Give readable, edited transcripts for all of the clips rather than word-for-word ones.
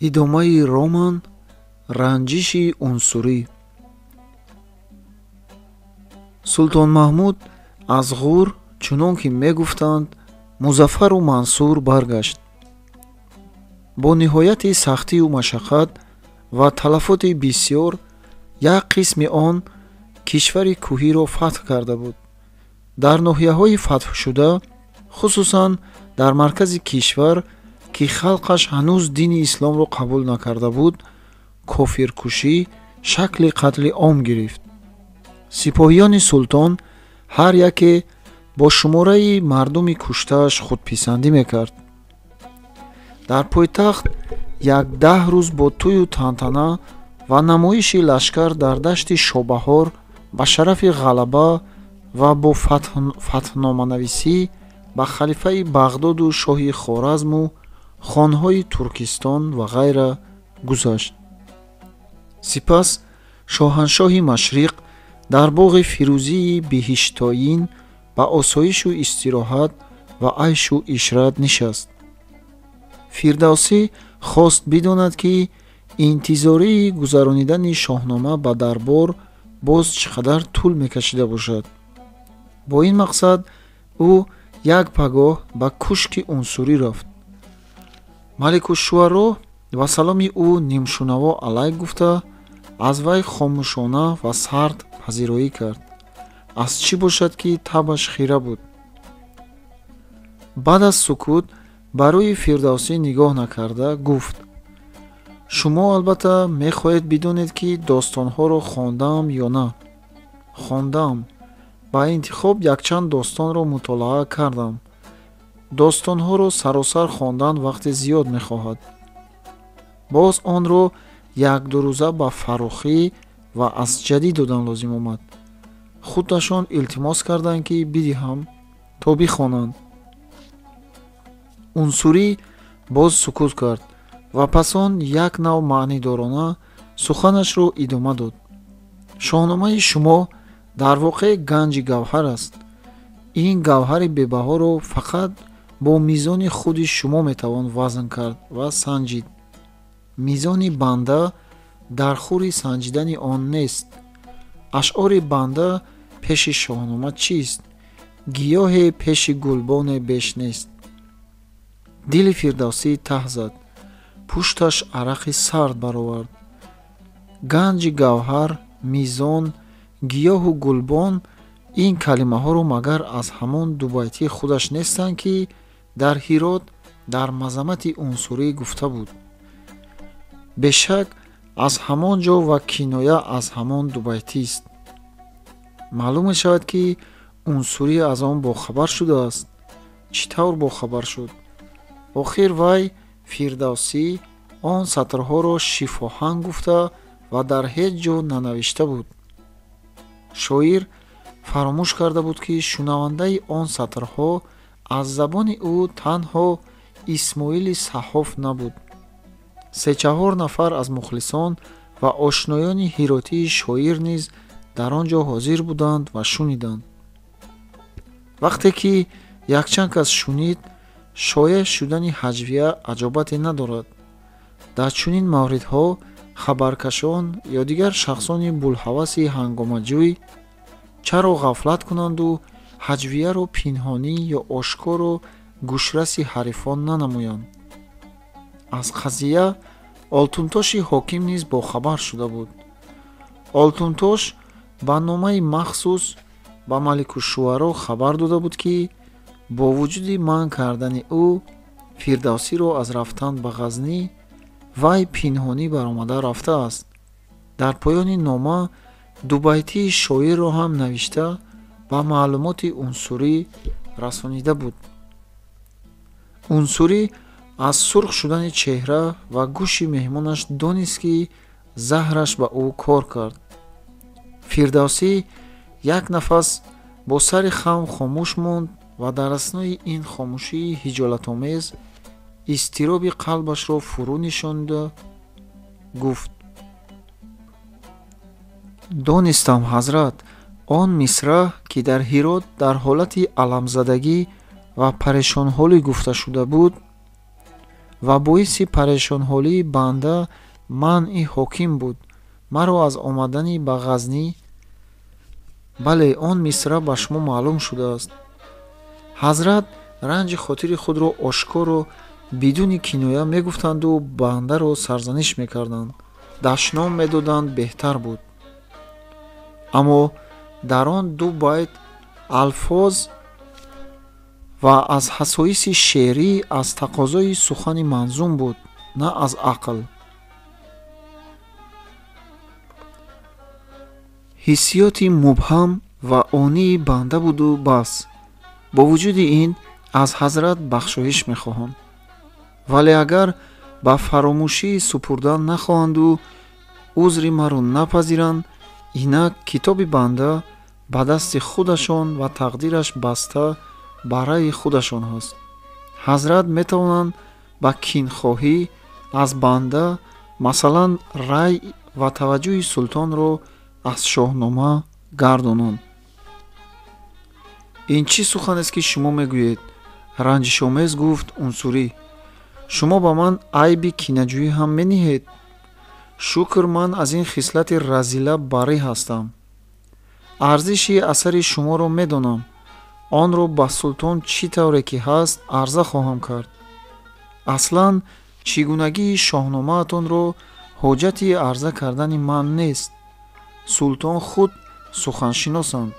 Идомаи роман Ранҷиши унсурӣ. Султон Маҳмуд аз Ғур, чунон ки мегуфтанд, Музаффару Мансур баргашт. Бо ниҳояти сахтию машаққат ва талафоти бисёр як қисми он кишвари кӯҳиро фатҳ карда буд. Дар ноҳияҳои фатҳшуда, хусусан дар маркази кишвар, ки халқаш ҳанӯз дини исломро қабул накарда буд, кофиркушӣ шакли қатли ом гирифт. Сипоҳиёни султон ҳар яке бо шумораи мардуми куштааш худписандӣ мекард. Дар пойтахт як 10 рӯз бо тӯю тантана ва намоиши лашкар дар дашти Шобаҳор ба шарафи ғалаба ва бо фатҳноманависӣ ба халифаи Бағдоду шоҳи Хоразму хонҳои Туркистон ва ғайра гузашт. Сипас шоҳаншоҳи Машриқ дар боғи фирӯзии биҳиштоин ба осоишу истироҳат ва айшу ишрат нишаст. Фирдавсӣ хост бидонад, ки интизории гузаронидани шоҳнома ба дарбор боз чӣ қадар тӯл мекашида бошад. Бо ин мақсад ӯ як пагоҳ ба кушки унсурӣ рафт. Маликушшуаро ва саломи ӯ нимшунаво алайк гуфта, аз вай хомӯшона ва сард пазироӣ кард. Аз чӣ бошад, ки табаш хира буд. Баъд аз сукут ба рӯи Фирдавсӣ нигоҳ накарда гуфт: шумо албатта мехоҳед бидонед, ки достонҳоро хондаам ё на. Хондаам. Ба интихоб якчанд достонро мутолаа кардам. Достонҳоро саросар хондан вақти зиёд мехоҳад. Боз онро як-ду рӯза ба фаррухӣ ва асҷадӣ додан лозим омад. Худашон илтимос карданд, ки бидиҳам то бихонанд. Унсурӣ боз сукут кард ва пас он як нав маънидорона суханашро идома дод. Шоҳномаи шумо дар воқеъ ганҷи гавҳар аст. Ин гавҳари бебаҳоро фақат бо мизони худи шумо метавон вазн кард ва санҷид. Мизони банда дар хури санҷидани он нест. Ашъори банда пеши шоҳнома чист? Гиёҳе пеши гулбоне беш нест. Дили Фирдавсӣ таҳ зад. Пушташ арақи сард баровард. Ганҷи гавҳар, мизон, гиёҳу гулбон ин калимаҳоро магар аз ҳамон дубайтии худаш нестанд, ки дар Ҳирот дар мазамати унсурӣ гуфта буд. Бешак аз ҳамон ҷо ва киноя аз ҳамон дубайтист. Маълум мешавад, ки унсурӣ аз он бохабар шудааст. Чӣ тавр бохабар шуд? Охир вай Фирдавсӣ он сатрҳоро шифоҳан гуфта ва дар ҳеҷ ҷо нанавишта буд. Шоир фаромӯш карда буд, ки шунавандаи он сатрҳо аз забони ӯ танҳо Исмоили Саҳҳоф набуд. 3-4 нафар аз мухлисон ва ошноёни ҳиротии шоир низ дар он ҷо ҳозир буданд ва шуниданд. Вақте ки якчанд кас шунид, шоеъ шудани ҳаҷвия аҷобате надорад. Дар чунин мавридҳо хабаркашон ё дигар шахсони булҳаваси ҳангомаҷӯй чаро ғафлат кунанду ҳаҷвияро пинҳонӣ ё ошкоро гӯшраси ҳарифон нанамоянд. Аз қазия Олтунтоши ҳоким низ бохабар шуда буд. Олтунтош ба номаи махсус ба Маликушшуаро хабар дода буд, ки бо вуҷуди манъ кардани ӯ Фирдавсиро аз рафтан ба Ғазнӣ, вай пинҳонӣ баромада рафтааст. Дар поёни нома дубайтии шоирро ҳам навишта ба маълумоти унсурӣ расонида буд. Унсурӣ аз сурх шудани чеҳра ва гӯши меҳмонаш донист, ки заҳраш ба ӯ кор кард. Фирдавсӣ як нафас бо сари хам хомӯш монд ва дар аснои ин хомӯшии ҳиҷолатомез изтироби қалбашро фурӯ нишонда гуфт: донистам, ҳазрат, он мисра, ки дар Ҳирот дар ҳолати аламзадагӣ ва парешонҳолӣ гуфта шуда буд, ва боиси парешонҳолии банда манъи ҳоким буд маро аз омадани ба Ғазнӣ. Бале, он мисра ба шумо маълум шудааст. Ҳазрат ранҷи хотири худро ошкоро бидуни киноя мегуфтанду бандаро сарзаниш мекарданд, дашном медоданд, беҳтар буд. Аммо дар он ду байт алфоз ва аз ҳасоиси шеърӣ аз тақозои сухани манзум буд, на аз ақл. Ҳиссиёти мубҳам ва онии банда буду бас. Бо вуҷуди ин аз ҳазрат бахшоиш мехоҳам. Вале агар ба фаромӯшӣ супурдан нахоҳанду узри маро напазиранд, инак китоби банда ба дасти худашон ва тақдираш баста ба раъи худашон ҳаст. Ҳазрат метавонанд ба кинхоҳӣ аз банда, масалан, рай ва таваҷҷӯҳи султонро аз шоҳнома гардонанд. Ин чӣ суханест, ки шумо мегӯед? Ранҷишомез гуфт Унсурӣ. Шумо ба ман айби кинаҷӯӣ ҳам мениҳед? Шукр, ман аз ин хислати разила барӣ ҳастам. Арзиши асари шуморо медонам. Онро ба султон чӣ тавре ки ҳаст арза хоҳам кард. Аслан чӣ гунагии шоҳномаатонро ҳоҷати арза кардани ман нест. Султон худ суханшиносанд.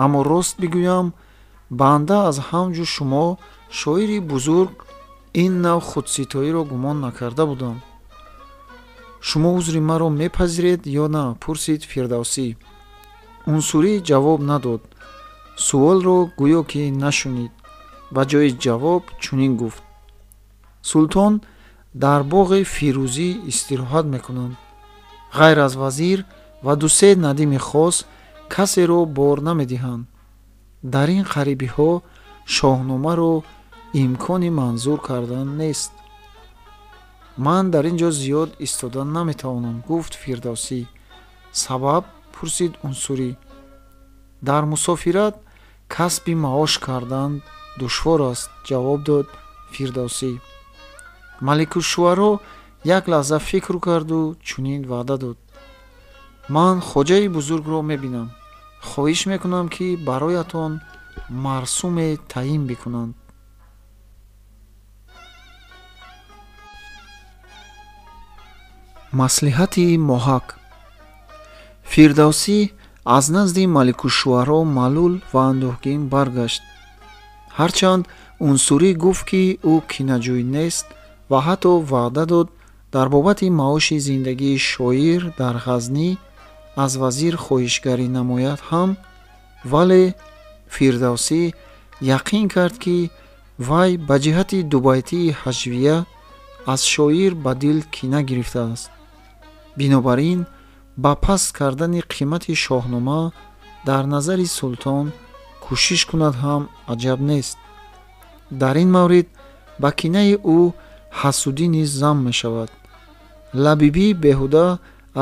Аммо рост бигӯям, банда аз ҳамҷу шумо шоири бузург ин нав худситоиро гумон накарда будам. Шумо узри маро мепазиред ё на? Пурсид Фирдавсӣ. Унсурӣ ҷавоб надод. Суолро гӯё ки нашунид. Ба ҷои ҷавоб чунин гуфт: Султон дар боғи Фирӯзӣ истироҳат мекунанд. Ғайр аз вазир ва дусе надими хос касеро бор намедиҳанд. Дар ин қарибиҳо шоҳномаро имкони манзур кардан нест. Ман дар ин ҷо зиёд истода наметавонам, гуфт Фирдавсӣ. Сабаб? Пурсид Унсурӣ. Дар мусофират касби маош кардан душвор аст, ҷавоб дод Фирдавсӣ. Маликушшуаро як лаҳза фикр карду чунин ваъда дод: ман хоҷаи бузургро мебинам. Хоҳиш мекунам, ки бароятон марсуме таъин бикунанд. Маслиҳати Моҳак. Фирдавсӣ аз назди Маликушшуаро малул ва андӯҳгин баргашт. Ҳарчанд Унсурӣ гуфт, ки ӯ кинаҷӯй нест ва ҳатто ваъда дод дар бобати маоши зиндагии шоир дар Ғазнӣ аз вазир хоҳишгарӣ намояд ҳам, вале Фирдавсӣ яқин кард, ки вай ба ҷиҳати дубайтии ҳаҷвия аз шоир ба дил кина гирифтааст. Бинобар ин ба паст кардани қимати шоҳнома дар назари султон кӯшиш кунад ҳам аҷаб нест. Дар ин маврид ба кинаи ӯ ҳасудӣ низ зам мешавад. Лабибӣ беҳуда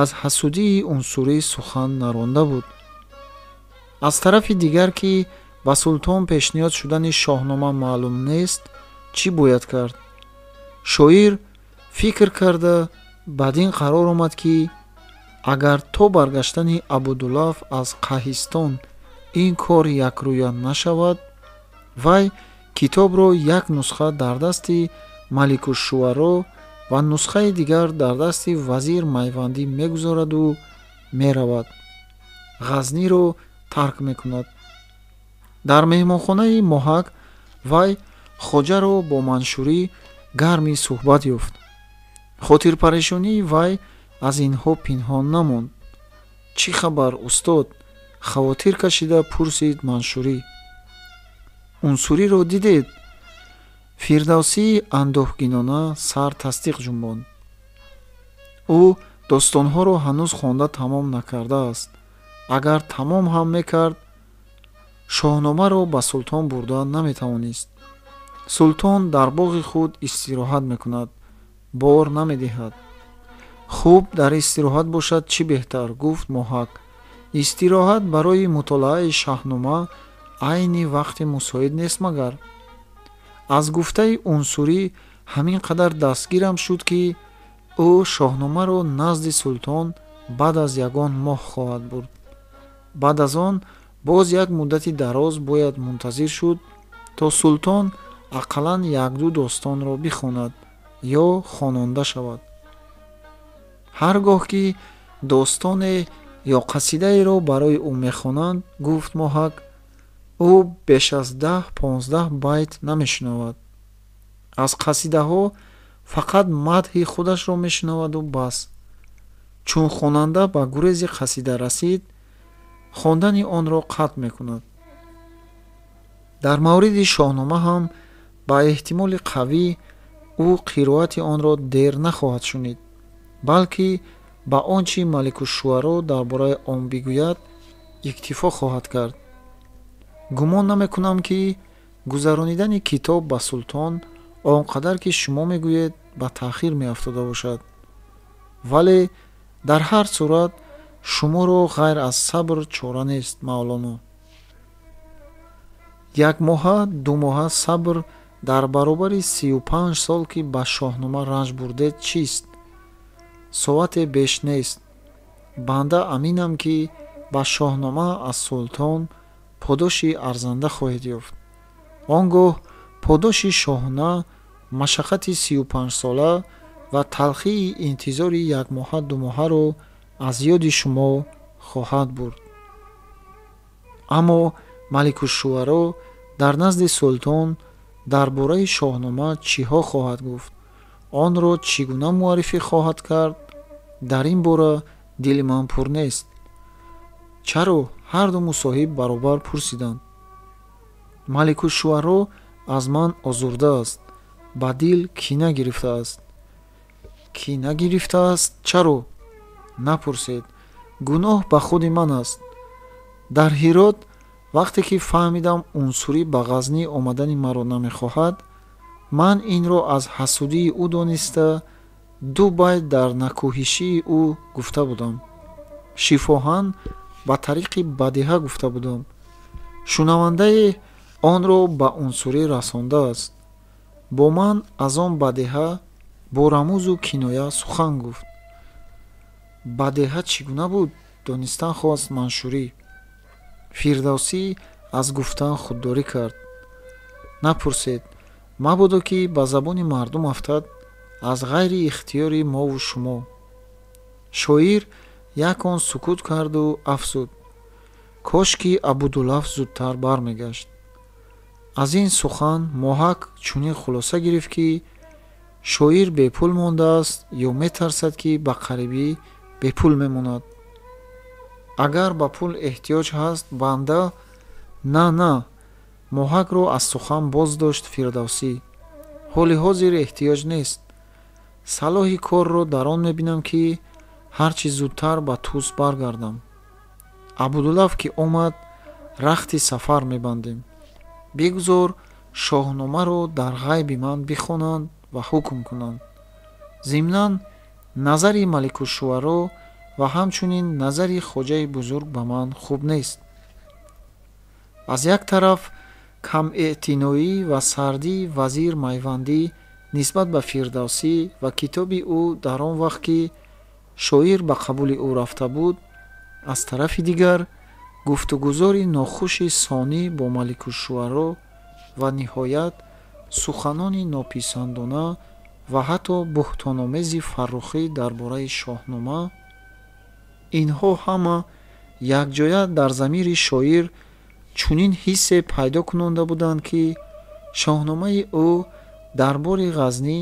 аз ҳасудии Унсурӣ сухан наронда буд. Аз тарафи дигар, ки ба султон пешниҳод шудани шоҳнома маълум нест, чӣ бояд кард? Шоир фикр карда бад ин қарор омад, ки агар то баргаштани Абудулаф аз Қаҳистон ин кор якрӯя нашавад, вай китобро як нусха дар дасти Маликушшуаро ва нусхаи дигар дар дасти вазир Майвандӣ мегузораду меравад. Ғазниро тарк мекунад. Дар меҳмонхонаи Моҳак вай хоҷаро бо Маншурӣ гарми суҳбат ёфт. Хотирпарешонии вай аз инҳо пинҳон намонд. Чӣ хабар, устод? Хавотир кашида пурсид Маншурӣ. Унсуриро дидед? Фирдавсӣ андӯҳгинона сар тасдиқ ҷунбонд. Ӯ достонҳоро ҳанӯз хонда тамом накардааст. Агар тамом ҳам мекард, шоҳномаро ба султон бурда наметавонист. Султон дар боғи худ истироҳат мекунад, бор намедиҳад. Хуб, дар истироҳат бошад чӣ беҳтар, гуфт Моҳак. Истироҳат барои мутолааи шаҳнома айни вақти мусоид нест магар? Аз гуфтаи Унсурӣ ҳамин қадар дастгирам шуд, ки ӯ шоҳномаро назди султон баъд аз ягон моҳ хоҳад бурд. Баъд аз он боз як муддати дароз бояд мунтазир шуд, то султон ақаллан якду достонро бихонад ё хононда шавад. Ҳар гоҳ ки достоне ё қасидаеро барои ӯ мехонанд, гуфт Моҳак, ӯ беш аз 10-15 байт намешунавад. Аз қасидаҳо фақат мадҳи худашро мешунаваду бас. Чун хонанда ба гурези қасида расид, хондани онро қатъ мекунад. Дар мавриди шоҳнома ҳам ба эҳтимоли қавӣ ӯ қироати онро дер нахоҳад шунид, балки ба он чӣ Маликушшуаро дар бораи он бигӯяд иктифо хоҳад кард. Гумон намекунам, ки гузаронидани китоб ба султон он қадар ки шумо мегӯед ба таъхир меафтода бошад. Вале дар ҳар сурат шуморо ғайр аз сабр чора нест, Мавлоно. Як моҳа, ду моҳа сабр дар баробари 35 сол, ки ба шоҳнома ранҷ бурдед, чист? Соате беш нест. Банда аминам, ки ба шоҳнома аз султон подоши арзанда хоҳед ёфт. Он гоҳ подоши шоҳона машаққати 35-сола ва талхии интизори як моҳа ду моҳаро аз ёди шумо хоҳад бурд. Аммо Маликушшуаро дар назди султон дар бораи шоҳнома чиҳо хоҳад гуфт, онро чӣ гуна муаррифӣ хоҳад кард, дар ин бора дили ман пур нест. Чаро? Ҳарду мусоҳиб баробар пурсиданд. Маликушшуаро аз ман озурда аст, ба дил кина гирифтааст. Кина гирифтааст? Чаро? Напурсед. Гуноҳ ба худи ман аст. Дар Ҳирот вақте ки фаҳмидам Унсурӣ ба Ғазнӣ омадани маро намехоҳад, ман инро аз ҳасудии ӯ дониста ду байт дар накӯҳишии ӯ гуфта будам. Шифоҳан ба тариқи бадиҳа гуфта будам. Шунавандае онро ба Унсурӣ расондааст. Бо ман аз он бадиҳа бо рамузу киноя сухан гуфт. Бадиҳа чӣ гуна буд? Донистан хост Маншурӣ. Фирдавсӣ аз гуфтан худдорӣ кард. Напурсед, мабодо ки ба забони мардум афтад аз ғайри ихтиёри мову шумо. Шоир як он сукут карду афзуд: кош ки Абудулаф зудтар бармегашт. Аз ин сухан Моҳак чунин хулоса гирифт, ки шоир бепул мондааст ё метарсад, ки ба қарибӣ бепул мемонад. Агар ба пул эҳтиёҷ ҳаст, банда на, на, Моҳакро аз сухан боз дошт Фирдавсӣ. Ҳоли ҳозир эҳтиёҷ нест. Салоҳи корро дар он мебинам, ки ҳарчи зудтар ба Тус баргардам. Абудулаф ки омад, рахти сафар мебандем. Бигузор шоҳномаро дар ғайби ман бихонанд ва ҳукм кунанд. Зимнан назари Маликушшуаро ва ҳамчунин назари хоҷаи бузург ба ман хуб нест. Аз як тараф камэътиноӣ ва сардии вазир Майвандӣ нисбат ба Фирдавсӣ ва китоби ӯ дар он вақт, ки шоир ба қабули ӯ рафта буд, аз тарафи дигар гуфтугузори нохуши Сонӣ бо Маликушшуаро ва ниҳоят суханони нописандона ва ҳатто буҳтономези Фаррухӣ дар бораи шоҳнома, инҳо ҳама якҷоя дар замири шоир чунин ҳиссе пайдо кунонда буданд, ки шоҳномаи ӯ дар бори Ғазнӣ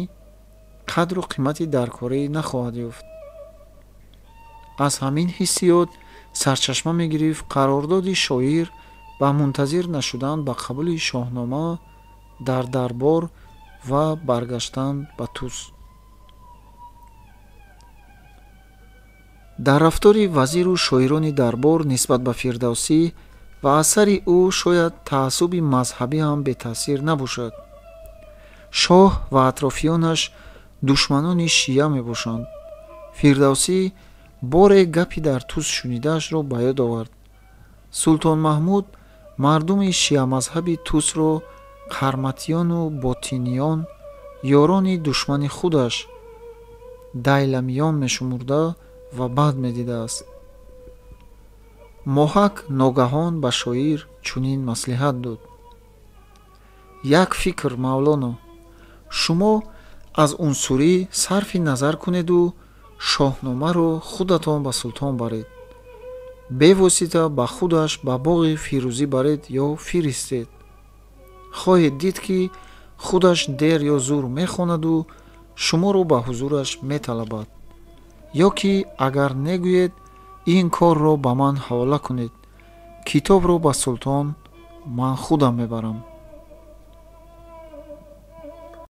қадру қимати даркорӣ нахоҳад ёфт. Аз ҳамин ҳиссиёт сарчашма мегирифт қарордоди шоир ба мунтазир нашудан ба қабули шоҳнома дар дарбор ва баргаштан ба Тус. Дар рафтори вазиру шоирони дарбор нисбат ба Фирдавсӣ ва асари ӯ шояд таассуби мазҳабӣ ҳам бетаъсир набошад. Шоҳ ва атрофиёнаш душманони шия мебошанд. Фирдавсӣ боре гапи дар Тус шунидаашро ба ёд овард. Султон Маҳмуд мардуми шиамазҳаби Тусро қарматиёну ботиниён Ёрони душмани худаш дайламиён мешумурда ва бад медидааст. Моҳак ногаҳон ба шоир чунин маслиҳат дод: як фикр, Мавлоно, шумо аз унсурӣ сарфи назар кунеду шоҳномаро худатон ба султон баред. Бевосита ба худаш ба боғи фирӯзӣ баред ё фиристед. Хоҳед дид, ки худаш дер ё зур мехонаду шуморо ба ҳузураш металабад. Ё ки агар негӯед, ин корро ба ман ҳавола кунед. Китобро ба султон ман худам мебарам.